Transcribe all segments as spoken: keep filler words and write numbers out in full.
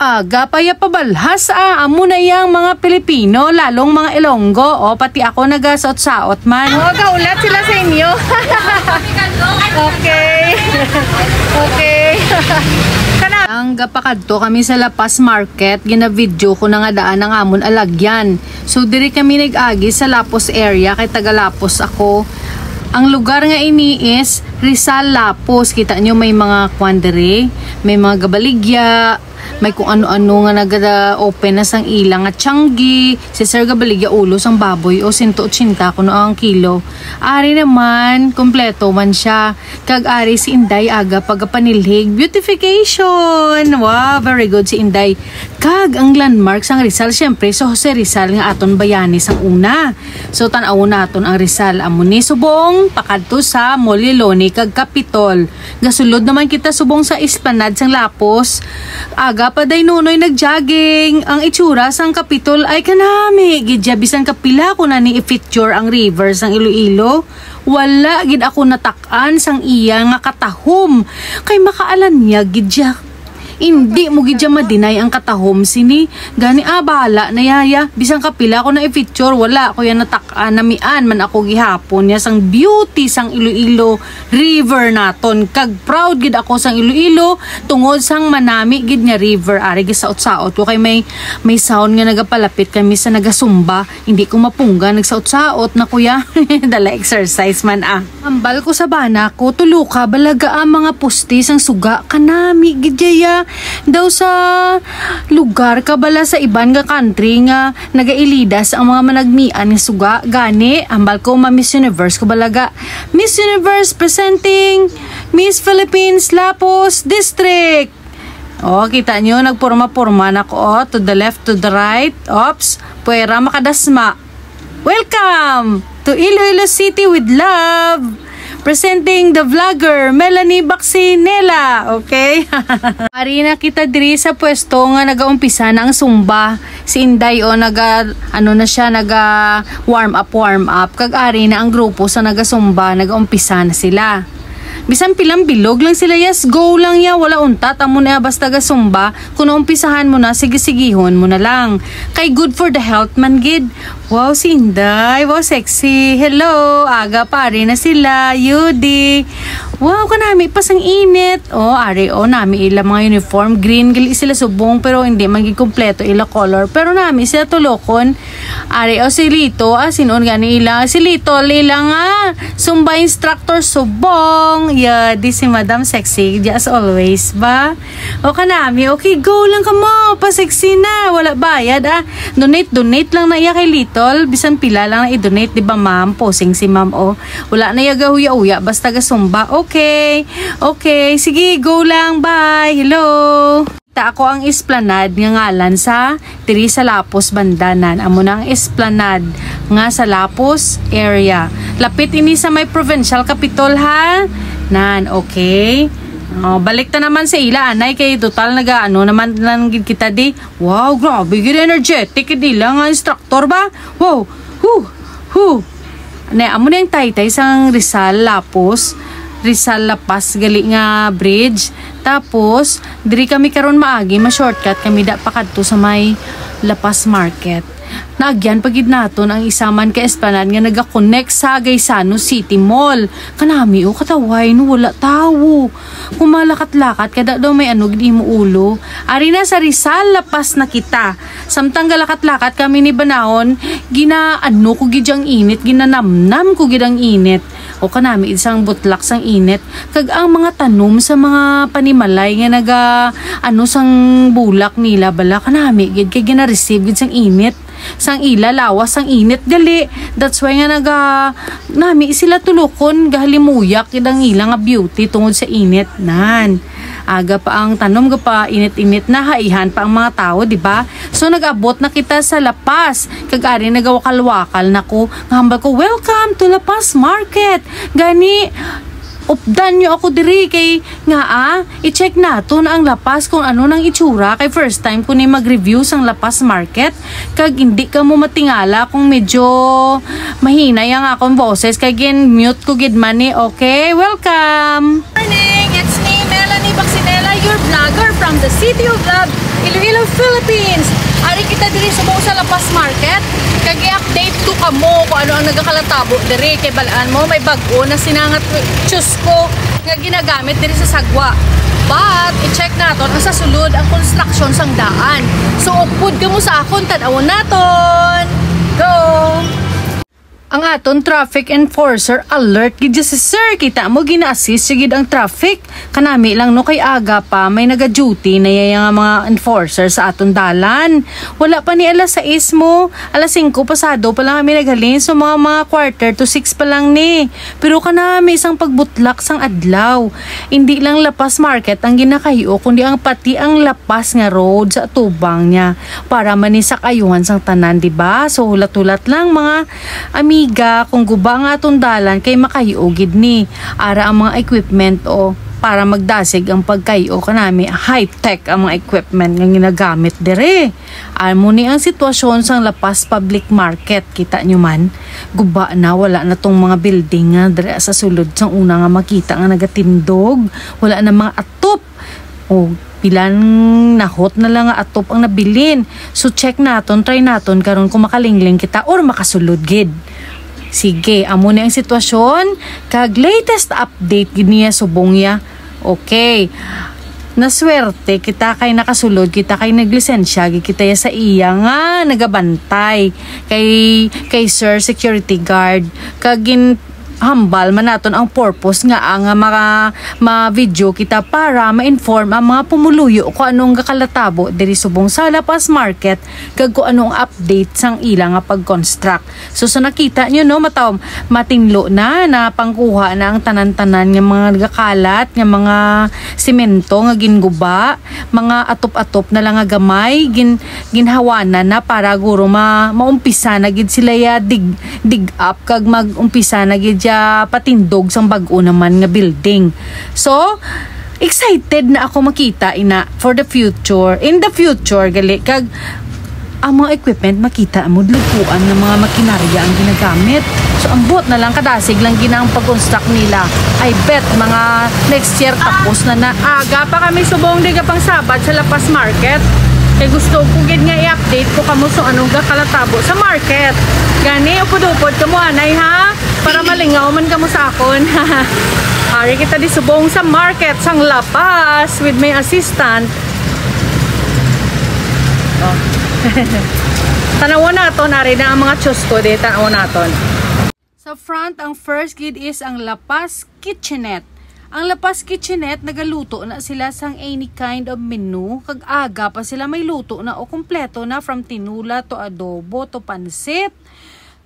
Aga pa ya pabalhas, ah. Amo na yang mga Pilipino, lalong mga Ilonggo. O, pati ako nagasaot-saot man. O, gaulat sila sa inyo. Okay. Okay. Kana- Ang gapakadto kami sa La Paz Market, gina-video ko na nga daan ang amon alagyan. So, diri kami nag-agi sa Lapos area, kay taga Lapos ako. Ang lugar nga ini is Rizal Lapos. Kita nyo, may mga kwan diri, may mga gabaligya, may kung ano-ano nga naga-open na sang ila nga tianggi. Si Sir gabaligya ulo sang baboy, o, sento otsinta kuno ang kilo. Ari naman, kompleto man siya. Kag ari si Inday aga pagapanilhig. Beautification! Wow, very good si Inday. Kag ang landmark sang Rizal, siyempre, si Jose Rizal nga aton bayani sang una. So, tan-awon naton ang Rizal. Amo ni subong, pakadto sa Moliloni kag Capitol. Gasulod naman kita subong sa esplanade sang Lapos. Aga pa day Nunoy nag-jogging. Ang itsura sang Capitol ay kanami gid ya, bisan kapila ko na ni i-feature ang river sang Iloilo. Wala gid ako natak-an sang iya nga katahom, kay makaalanyag gid ya. Indi mo gid ya ma-deny ang katahom sini. Gani, ah, bahala na ya, ya. Bisan kapila ko na i-feature, wala ko ya natak-an. Namian man ako gihapon ya sang beauty sang Iloilo River naton. Kag proud gid ako sang Iloilo tungod sang manami gid nga river. Ari, gisaot-saot ko kay may, may sound nga nagapalapit kami sa nagasumba. Hindi ko mapungga, nagsaot-saot na, kuya. Dala exercise man, ah. Hambal ko sa bana ko, tulo ka balaga ang mga poste sang suga, kanami gid ya. Daw sa lugar ka bala sa iban nga country nga nagailidas ang mga managmian nga suga, gani hambal ko ma-Miss Universe ko balaga. Miss Universe presenting Miss Philippines Lapos District. O, kita nyo, nagporma-porma na ko, o, to the left, to the right. Oops, puwera makadasma. Welcome to Iloilo City with love. Presenting the vlogger, Melanie Baxinela. Okay? Ari na kita diri sa pwesto nga nagaumpisa na ang Zumba. Si Inday, o, naga, ano na siya, naga warm up, warm up. Kag ari na ang grupo sa naga-Zumba, nagaumpisa na sila. Bisan pilang bilog lang sila, yes, go lang ya, wala untat, amo na ya, basta ga-Zumba, kung naumpisahan mo na, sige-sigihon mo na lang. Kay good for the health man gid. Wow, si Inday, wow, sexy. Hello, aga pa, ari na sila, Yudi. Wow, kanami pa sang init. O, ari, o, nami ila mga uniform. Green gali sila subong, pero hindi man gid kompleto ila color. Pero nami sila tulokon. Ari, o, si Lito, ah, sin-on gani ila? Si Lito, ila nga Zumba instructor subong. Yeah, di si Madam Sexy, as always ba? O, kanami, okay, go lang kamo, pa-sexy na, wala bayad, ah. Donate, donate lang na iya kay Little, bisan pila lang na i-donate, di ba, ma'am? Posing si ma'am, o. Wala na iya gahuya-uya, basta ga-Zumba. Okay, okay, sige, go lang, bye, hello. Ta ako ang esplanade nga ngalan sa diri sa Lapos, Bandanan. Amo na ang esplanade nga sa Lapos area. Lapit ini sa may provincial capitol, ha? Nan, okay. O, balik ta naman sa ila, anay, kay total naga, ano naman lang gid kita di. Wow, grabe gid, energetic gid ila nga instructor ba? Wow, hu, hu. Ne, amo na ang taytay sang Rizal Lapos, Rizal La Paz gali nga bridge. Tapos, diri kami karon maagi, ma-shortcut kami da pakadto sa may La Paz Market. Naagyan pa gid naton ang isa man ka esplanade nga naga-connect sa Gaisano City Mall. Kanami, o, kataway, no, wala tawo. Kung malakat-lakat ka, da daw may ano gid imo ulo. Ari na sa Rizal, La Paz na kita. Samtang galakat-lakat kami ni Banahon, ginaano ko gid ang init, ginanamnam ko gid ang init. O, kanami, isang butlak sang init. Kag ang mga tanom sa mga panimalay nga naga, ano, sang bulak nila bala, kanami gid kay gina-receive gid sang init. Sang ila lawas sang init gali. That's why nga naga, nami sila tulokon, gahalimuyak gid ang ila nga beauty tungod sa init. Nan. Aga pa ang tanom, ga pa init-init na, haihan pa ang mga tawo, di ba? So, nag-abot na kita sa La Paz. Kag ari nagawakal-wakal na ko. Nga hambal ko, "Welcome to La Paz Market." Gani, updan nyo ako diri kay nga, ah, i-check nato na ang La Paz kung ano nang itsura, kay first time ko ni mag-review sang La Paz Market. Kag hindi ka mo matingala kung medyo mahinay ang akong boses, kay gin-mute ko gid man ni. Okay, welcome! Morning! It's me, Melanie Baxinela, your vlogger from the City of Love, Iloilo Philippines. Ari kita diri subong sa La Paz Market. Kag i-update ko kamo kung ano ang nagakalatabo diri. Kay balaan mo, may bag-o na sinangat, Diyos ko, nga ginagamit diri sa Sagwa. But, i-check naton ang sa sulod ang construction sang daan. So, upod kamo sa akon, tan-awon naton. Go! Ang aton traffic enforcer, alert gid si sir. Kita mo, gina-assist siya gid ang traffic. Kanami lang, no, kay aga pa, may naga-duty na iya nga mga enforcer sa aton dalan. Wala pa ni alas sais mo, alas singko pasado pa lang kami naghalin, so mga, mga quarter to six pa lang ni. Pero kanami sang pagbutlak sang adlaw. Hindi lang La Paz Market ang ginakayo, kundi ang pati ang La Paz nga road sa atubang niya. Para man ni sa kaayuhan sang tanan, di ba? So, hulat-hulat lang, mga amiga, kung guba nga atong dalan, kay makayo gid ni. Ara ang mga equipment, o, para magdasig ang pagkayo kanami. High-tech ang mga equipment nga ginagamit diri. Amo ni ang sitwasyon sang La Paz Public Market. Kita nyo man, guba na, wala na tong mga building nga diri sa sulod sang una nga makita nga nagatindog. Wala na mga atop. O, bilang nahot na lang nga atop ang nabilin. So, check naton, try naton karon kung makalingling kita or makasulod gid. Sige, amo ni ang sitwasyon. Kag latest update gid niya subong ya. Okay. Naswerte kita kay nakasulod kita kay naglisensya gid kita ya sa iya nga nagabantay kay, kay Sir Security Guard. Kag ginhambal man naton ang purpose nga, ah, nga maka-, ma-video kita para ma-inform ang mga pumuluyo kung ano ang gakalatabo diri subong sa La Paz Market kag kung ano ang update sang ila nga pag-construct. So, sa nakita nyo, no, mataw, matinlo na, napangkuha na ang tanan-tanan nga mga nagakalat, nga mga semento nga ginguba, mga atop-atop na lang nga gamay, gin-, ginhawanan na para guro ma-, maumpisa na gid sila ya dig, dig up, kag mag-umpisa na gid ya patindog sang bag-o naman nga building. So, excited na ako makita ina for the future, in the future gali, kag ang mga equipment makita mo, lutuan nga mga makinarya ang ginagamit. So, ambot na lang, kadasig lang gina ang pag-construct nila. I bet mga next year tapos na na. Aga pa kami subong di ka pang Sabad sa La Paz Market. Kay gusto ko gid nga i-update ko kamo so anong gakalatabo sa market. Gani, upod-upod kamo anay, ha? Para malingaw man kamo sa akon. Ari kita di subong sa market sang La Paz with my assistant. Oh. Tanawon naton, ari na ang mga chusco di, tanawon naton. Sa front, ang first gid is ang La Paz Kitchenette. Ang La Paz Kitchenette, nagaluto na sila sang any kind of menu. Kag aga pa sila may luto na o kompleto na, from tinula to adobo to pansit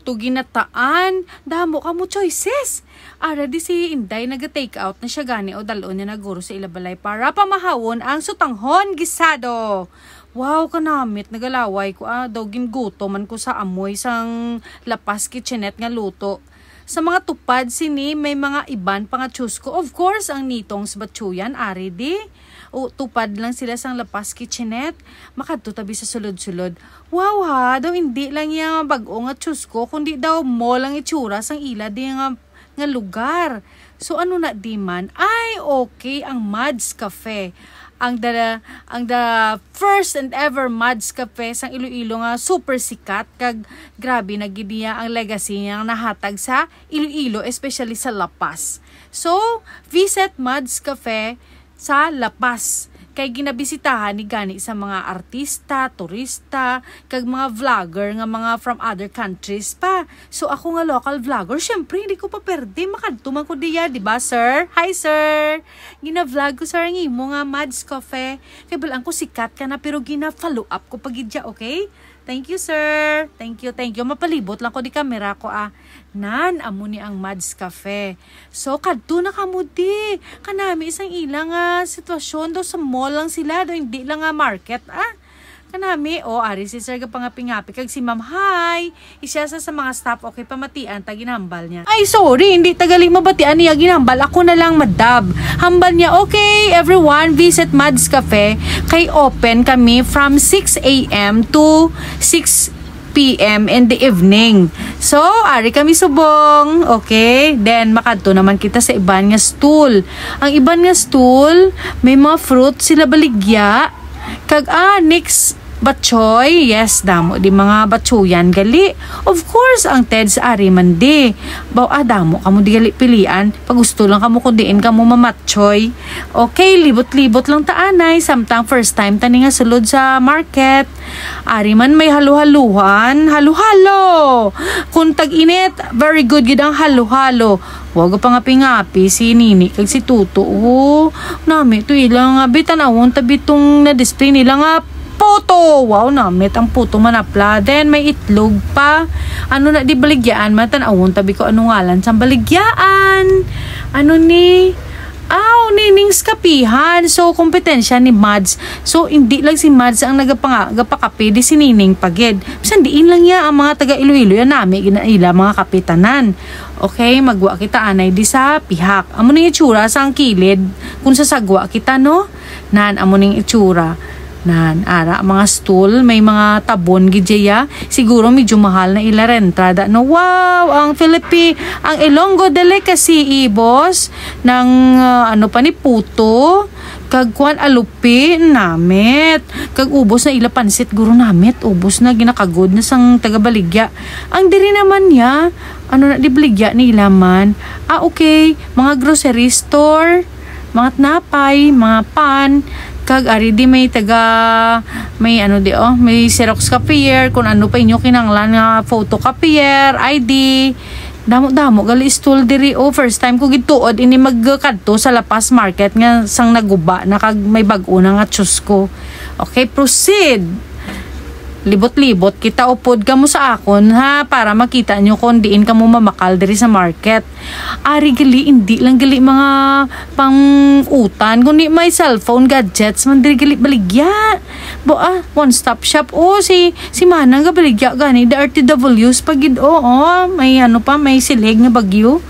to ginataan. Damo kamo choices. Ara di si Inday naga-take out na siya gani o dal-on niya na guro sa ila balay para pamahawon ang sutanghon gisado. Wow, kanamit, nagalaway ko, ah, daw gingutom man ko sa amoy sang La Paz Kitchenette nga luto. Sa mga tupad sini, may mga iban pa nga chusco. Of course, ang nitong sa Batsuyan, ari di. O, tupad lang sila sang La Paz Kitchenette. Makadto tabi sa sulod-sulod. Wow ha, daw hindi lang iya nga bag-o nga chusco, kundi daw mall ang itsura sang ila di nga, nga lugar. So, ano na di man? Ay, okay, ang Mads Cafe. Ang the, ang the first and ever Mads Cafe sang Iloilo nga super sikat, kag grabe na gid niya ang legacy niya nga nahatag sa Iloilo, especially sa La Paz. So, visit Mads Cafe sa La Paz, kay ginabisitahan ni gani sa mga artista, turista, kag mga vlogger nga mga from other countries pa. So, ako nga local vlogger, syempre, hindi ko pa perde. Makadto man ko diya, di ba, sir? Hi, sir! Gina-vlog ko, sir, ang imo nga Mads Cafe. Kay balaan ko sikat ka na, pero gina-follow up ko pa gid siya, okay? Thank you, sir. Thank you, thank you. Mapalibot lang ko di kamera ko, ah. Nan, amo ni ang Mads Cafe. So, kadto na kamo di. Kanami sang ila nga sitwasyon daw sa mall lang sila, daw hindi lang nga market, ah. Kanami, o, ari si sir gapangapi-ngapi kag si ma'am, hi. Isya sa, sa mga staff, okay, pamatian ta ginhambal niya. Ay, sorry, hindi ta gali mabatian niya ginhambal. Ako na lang, madam. Hambal niya, okay, everyone, visit Mads Cafe. Kay open kami from six a m to six p m in the evening. So, ari kami subong. Okay, then makadto naman kita sa iban nga stool. Ang iban nga stool, may mga fruit sila baligya. Kag, ah, next Batchoy, yes, damo di mga batchoyan gali. Of course, ang Teds ari man di. Baw, ah, damo kamo di gali pilian. Pag gusto lang kamo kung diin kamo mamatchoy. Okay, libot-libot lang ta anay. Samtang first time ta ni nga sulod sa market. Ari man may halo-halohan. Halo-halo! Kung tag-init, very good gid ang halo-halo. Wag pa nga pingapi si Nini kag si Tuto. Oh, nami to ila nga bitan-awon ta bitong na-display nila nga puto. Wow, namit ang puto manapla. Then may itlog pa. Ano na di baligyaan? Matan-awon tabi ko ano ngalan sang baligyaan. Ano ni? Aw, Nining's Kapihan. So, kompetensya ni Mads. So, hindi lang si Mads ang nagapanga-, gapakape, di si Nining pa gid. Bisan diin lang niya ang mga taga Iloilo, yan nami gina-, ila mga kapitanan. Okay, magwa kita anay di sa pihak. Amo ning itsura sang kilid kung sa sagwa kita, no? Nan, amo ning itsura. Nan, ara, mga stool, may mga tabon gid dya. Siguro medyo mahal na ila rentrada, no? Wow, ang Philippi, ang Ilonggo Delicacy, ibos, nang, ah, ano pa ni, puto, kag kuan, alupi, namit. Kag ubos na ila pansit, guro namit, ubos na, ginakagod na sang tagabaligya. Ang diri naman niya, ano na, di baligya nila man. Ah, okay, mga grocery store, mga tinapay, mga pan, kag ari di may taga, may ano di, oh, may Xerox copier, kung ano pa inyo kinanglan nga photocopier, I D. Damo-damo gali stall diri, oh. First time ko gid tuod ini magkadto sa La Paz Market nga sang naguba na kag may bag-o na nga Chusco. Okay, proceed. Libot-libot kita, upod kamo sa akon, ha, para makita nyo kung diin kamo mamakal diri sa market. Ari gali, hindi lang gali mga pang-utan, kundi may cellphone, gadgets man diri gali baligya. Bo, ah, one stop shop. Oh, si, si Manang gabaligya gani, the R T Ws pa gid, oh, oh. May ano pa, may silig nga bagyo.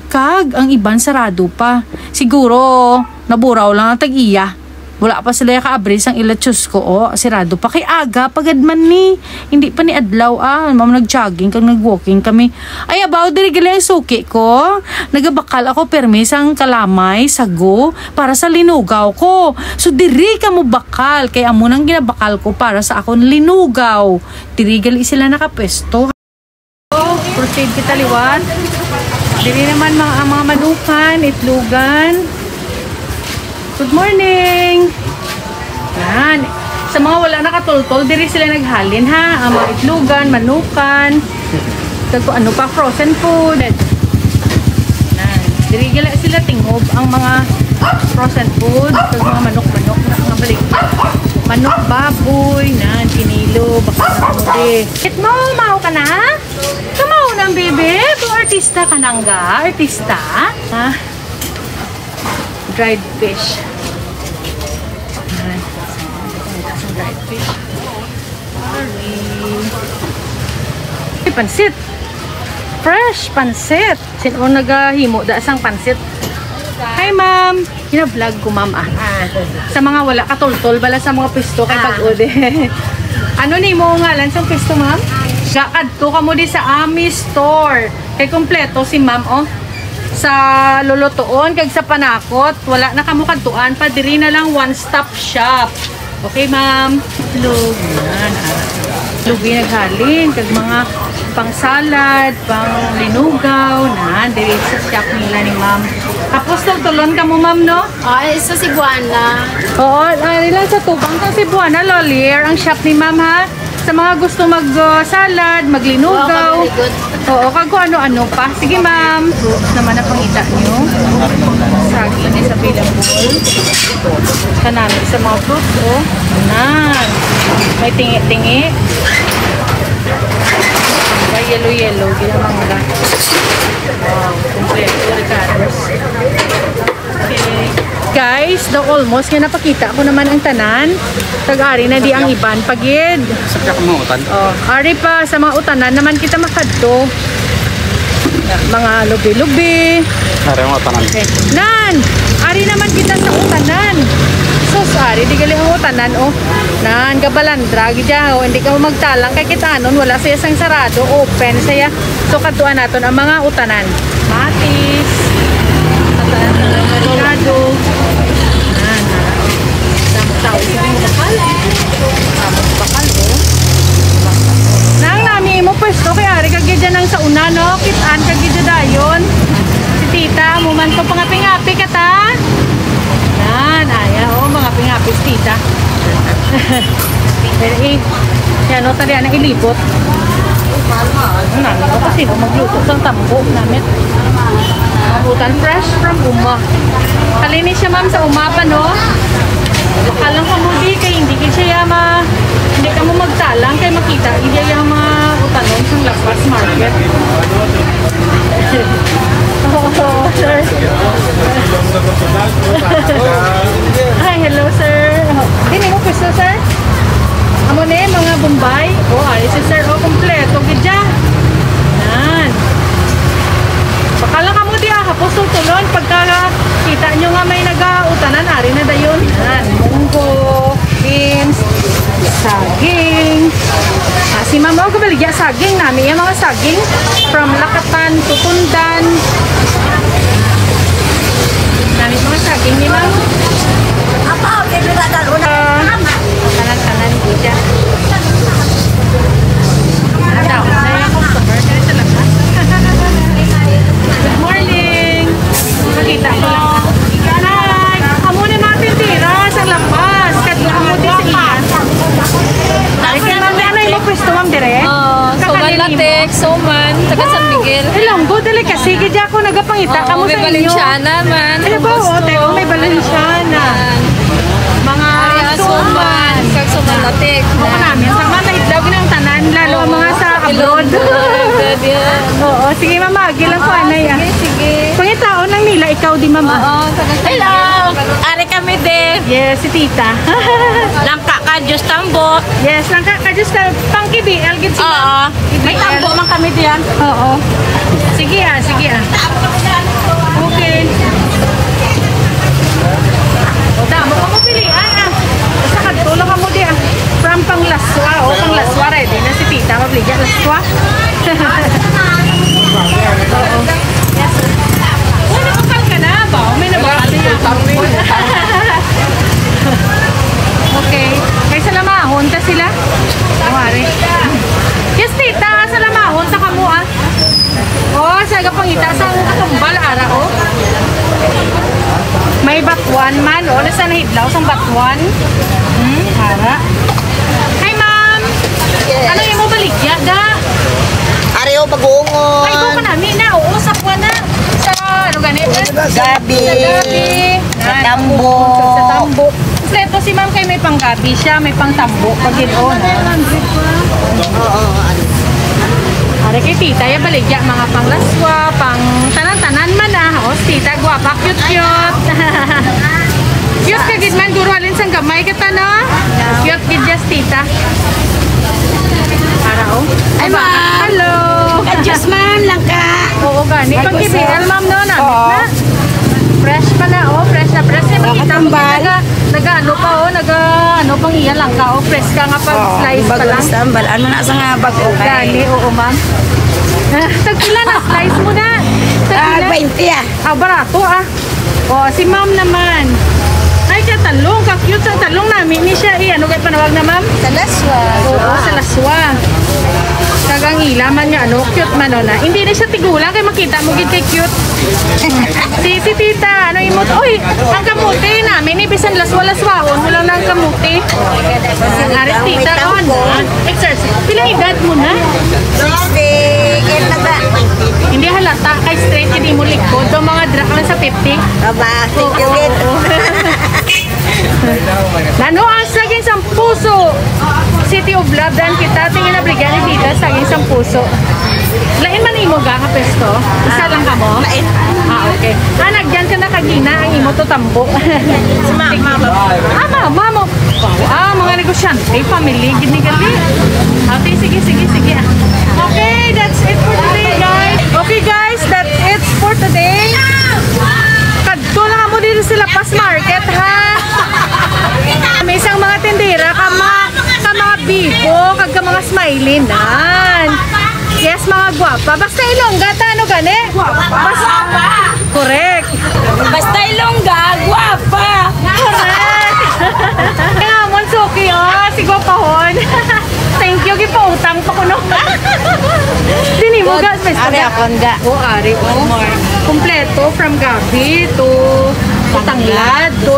Kag ang iban sarado pa. Siguro, naburaw lang ang tag-iya. Wala pa sila kaabri sang ila Chusco, oh. Sirado pa kay aga pa gid man ni. Hindi pa ni adlaw, ah. Ma'am, nag-jogging kag nag-walking kami. Ay, abaw, diri gali ang suki ko. Nagabakal ako permi sang kalamay, sago, para sa linugaw ko. So, diri kamo bakal, kay amo nang ginabakal ko para sa akon linugaw. Diri gali sila nakapwesto. Proceed kita liwat. Diri naman mga, ang mga manukan, itlugan. Good morning! Yan. Sa mga wala nakatultol, diri sila naghalin, ha? Ang mga itlugan, manukan, kag kung ano pa, frozen food. Yan. Diri gila sila tingob ang mga frozen food, kag mga manok-manok na mga balik. Manok, baboy, na, kinilo, baka na ano, eh. Kit mo, mao ka na? Kamaw nang, baby. Kung artista ka nang ga, artista. Ah. Dried fish. Ay, dried fish. Sorry. Ay, pansit. Fresh pansit. Sin-o nagahimo da sang pansit? Hi, ma'am. Gina-vlog ko, ma'am, ah. Ah. Sa mga wala katultol bala sa mga pwesto kay Ah. bag-o de. Ano ni mo ngalan sa pwesto, ma'am? Ga-, kadto kamo di sa Ami Store. Kay kompleto si ma'am, oh. Sa lulutuon kag sa panakot, wala na kamo kadtuan pa, diri na lang one stop shop. Okay, ma'am. Itlog. Yan, ah. Itlog yung naghalin. Kag mga pang salad, pang linugaw. Na, diri sa shop nila ni ma'am. Tapos, tultulon ka mo, ma'am, no? Ah, eh, sa Cebuana. Oo, ah, nila sa tubang sa Cebuana, Lolier, ang shop ni ma'am, ha? Sa mga gusto mag, uh, salad, maglinugaw. Oo, kag ano-ano pa. Sige, ma'am. Fruits naman ang pangita nyo. Saging is available. Kanami sa mga fruits, oh. Nan. May tingi-tingi. May yellow-yellow. Ginamangga. Wow. Kompleto. Ricados. Guys, daw almost nga napakita ko naman ang tanan. Tag-ari na di ang iban pagid. Sa pagkakamutan. Oh, ari pa sa mga utanan naman kita makadto. Mga lubi-lubi. Ari ang utanan. Okay. Nan, ari naman kita sa utanan. Sus, ari di gali ang utanan, oh. Nan, gabalandra gid siya, oh. Hindi ka magtalang kay kita nun, wala siya sang sarado, open siya. So, kadtuan naton ang mga utanan. Matis, avocado. Yan. Ang tao sa mga bakal. Tapos baka Man to, pangapi-ngapi ka ta. Yan, aya, oh, mga pingapi si tita. Pero eh, yan, oh, tali, anang ilibot. Ano namin, oh, kasi, oh, magluto sang tambo namin. Abutan, fresh from uma. Kalinis siya, ma'am, sa uma pa, no? Baka lang kamo di, kay hindi gid siya ma-, hindi kamo magtalang, kay makita gid iya ang mga utanon sang Lapas Market. Oo, sir. Hi, hello, sir. Dili mo pwesto, sir? Amo ni mga Bombay. Oh, ari si sir. Oh, kompleto gid siya. Yan. Baka lang kamo di, ah, hapos tulon pagka kita nyo nga may nagautanan, ari na dayon. Yan, munggo, beans, saging. Ah, si Ma'am, oh, kabaligya saging nami. Yung mga saging from Lakatan, Tutundan. Nami mga saging ni Ma'am. Apa, okay, di ba, dalo na? Ah, tanan-tanan, di siya. Ano daw? Ay, ako, commercial sa labas. Good morning. Makita ko lang. Hi! Amo ni mga tindera sa Lapas. Kadto amo di sa iya. Ay, si Ma'am, ano yung pwesto, Ma'am, dire? Oh, Suman Kakalilimo. Latek, Suman, taga San Miguel. Ilonggo, dali ka. Sige, di ako nagapangita. Oo, kamo may sa inyo. Valenciana man. Ano ba, Gusto. Oh, tayo, may Valenciana. Yan. Mga Ari, ah, Suman. Suman, kag Suman Latek. Ako na. Namin, sa mga nahidlaw ng tanan, lalo ang mga sa abroad. Oo, abroad, yan. Oo, sige, mama, agi lang ko, anay, ah. Sige, sige. Pangitaon lang nila, ikaw di, mama. Oo, taga San Miguel. Hello! Ari kami din. Yes, si tita. Langka ka, Diyos tambo. Yes, langka ka, Diyos tambo. Pang K B L, gid sila. Oo. May tambo man kami diyan. Oo. Sige, ah, sige, ah. Okay. O, damo ka mo pilian, ah. Basta kadto lang ka mo di, ah. From panglaswa, oh, panglaswa, ready na si tita, mabligyan laswa. Oo. Uy, nabakal ka na ba? May nabakal niya. Okay. Kay salamahon ta sila. Kumari. Yes, tita, salamahon ta kamo, ah. Oh, sa gapangita sa katumbal, ara, oh. May batuan man, oh, nasa nahidlaw sang batuan. Hmm, ara. Hi, ma'am. Yes. Ano yung mo baligya, ga? Ari, oh, bagoongon. Ay, go ka namin na. Oo, sa kuwan na. Sa, ano gani? Gabi. Sa gabi. Sa tambo. Sa tambo. Kompleto si ma'am kay may panggabi siya, may pangtambo. Pag yun, oh. Oo, ano. Ari kay tita, ya baligya, mga panglaswa, pang tanan-tanan man, ah. Oh, si tita, guwapa, cute-cute. Cute ka gid man, guro, halin sang gamay ka ta, no? Cute gid, just tita. Para, oh. Ay, ma'am. Hello. Adios, ma'am, lang ka. Oo, gani. Pag Bago K B L, sa ma'am, no? Namit Oo. na. Fresh pa na, oh. Fresh na fresh. Yung makita mo, Nakatambal. naga, naga, ano pa, oh. Naga, ano pang iya lang ka, oh. Fresh ka nga pag Oo, slice pa bago lang. na sa tambal. Ano na sa nga bago kay? Gani, oo, ma'am. Tagpila na, slice mo na. Ah, Tagpila. twenty, ah. Ah, barato, ah. Oh, si ma'am naman. Ay, ka talong, ka-cute sa talong namin ni siya. Eh, ano kay panawag na, ma'am? Sa laswa. Oo, sa laswa. Kag ang ila man nga, ano, cute man, oh, na. Hindi na siya tigulang kay makita mo gid kay cute. Si, si tita, ano imot? Uy, ang kamote namin ni bisan laswa-laswahon mo lang ng kamote. Ang aris tita, oh, ano? Exercise. Pila edad mo na? Sixty-eight na ba? Hindi halata kay straight, hindi mo likod. Ang mga drag lang sa fifty. Aba, thank you, Oo, Git. oo. Nano ang saging sang puso? City of Love, dan kita. Tingin na brigyan ni Tita, saging sang puso. Lain man imo ga nga pesto? Isa lang ka mo? Lain. Ah, okay. Ah, nagdiyan ka na kagina, ang imo to tambo. Si mama, mama. Ah, mama mo. Ah, mga negosyante, family, gini gali. Okay, sige, sige, sige. Okay, that's it for today, guys. Okay, guys, that's it for today. Kadto lang mo dito sa Lapas Market, ha? May isang mga tindera, ka mga, ka mga bibo, kag ka mga smiley, nan. Yes, mga gwapa. Basta Ilongga, ta, ano gani? Guwapa. Basta, correct. Basta Ilongga, guwapa. Correct. Kaya, Monsuki, oh, si gwapahon. Thank you, gipautang pa ko, no? Dini Ugas, may Ari, isda. Akon ga. O, ari, o. Kompleto, from gabi to, to tanglad, to,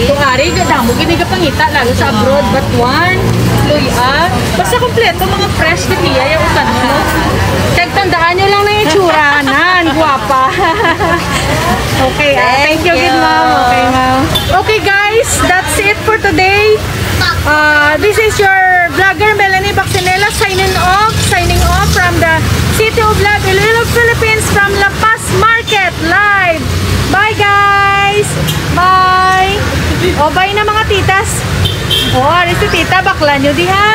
to ari, ga-, damo gid ni gapangita, lalo sa abroad, batuan, luya. Basta kompleto, mga fresh gid niya, yung utan mo. Kag tandaan nyo lang na itsura, nan, guwapa. Okay, ah, thank you, good ma'am. Okay, ma'am. Okay, guys, that's it for today. Uh, this is your vlogger, Melanie Baxinela, signing off, signing off from the City of Love, Iloilo, Philippines, from La Paz Market, live. Bye, guys! Bye! O, bye na, mga titas. O, ari si tita, bakla nyo di, ha?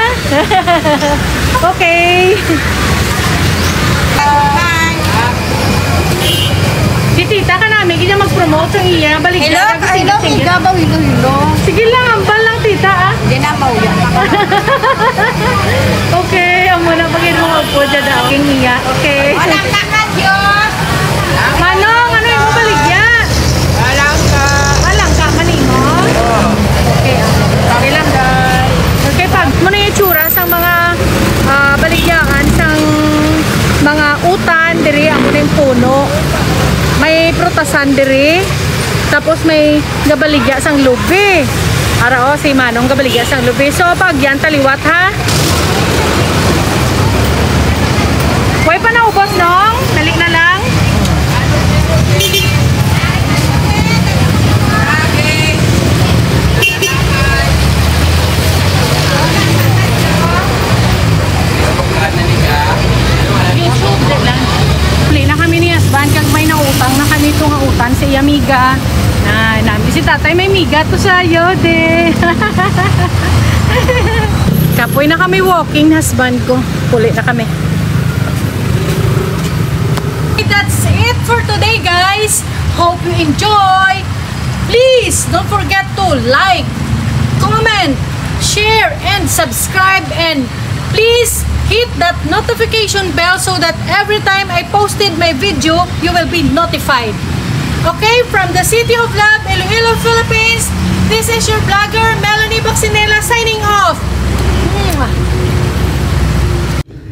Okay. Si tita ka namin, kaya mag-promote sa iya, balik Hello, na, hello, sige, sige. Higa ba? Hilo, hilo. Sige lang, ambal lang, tita, ah. Hindi na, mauya pa ka. Okay, ang muna pag-inom po dyan daw. King iya, okay. Walang kakadyo. Manong, ano yung baligya? Walang ka. Walang ka, manimo? Oo. Okay, ah. Okay lang, guys. Okay, pag muna yung tsura sa mga, ah, baligyaan sang mga utan diri, amo na yung puno. May prutasan diri. Tapos may gabaligya sang lubi. Ara, oh, si Manong gabaligya sang lubi. So, pag yan, taliwat, ha? Way pa naubos, Nong? Dali na lang. YouTube din lang. Uli na kami ni husband, kag may nautang na kami ito nga utan sa iya amiga. Na, nami si tatay may miga to sa iyo, de. Kapoy na kami walking, husband ko. Uli na kami. That's it for today, guys. Hope you enjoy. Please don't forget to like, comment, share, and subscribe, and please hit that notification bell so that every time I posted my video, you will be notified. Okay, from the City of Love, Iloilo, Philippines, this is your vlogger, Melanie Baxinela, signing off. Mwah.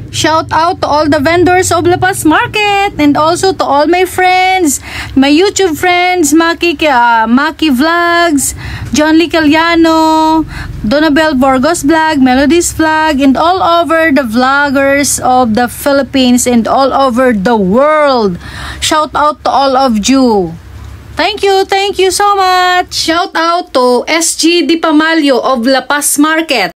Shout out to all the vendors of La Paz Market and also to all my friends, my YouTube friends, Maki, ah, Maki Vlogs, John Lee Caliano, Donabel Burgos Vlog, Melody's Vlog, and all over the vloggers of the Philippines and all over the world. Shout out to all of you. Thank you, thank you so much. Shout out to S G Di Pamalio of La Paz Market.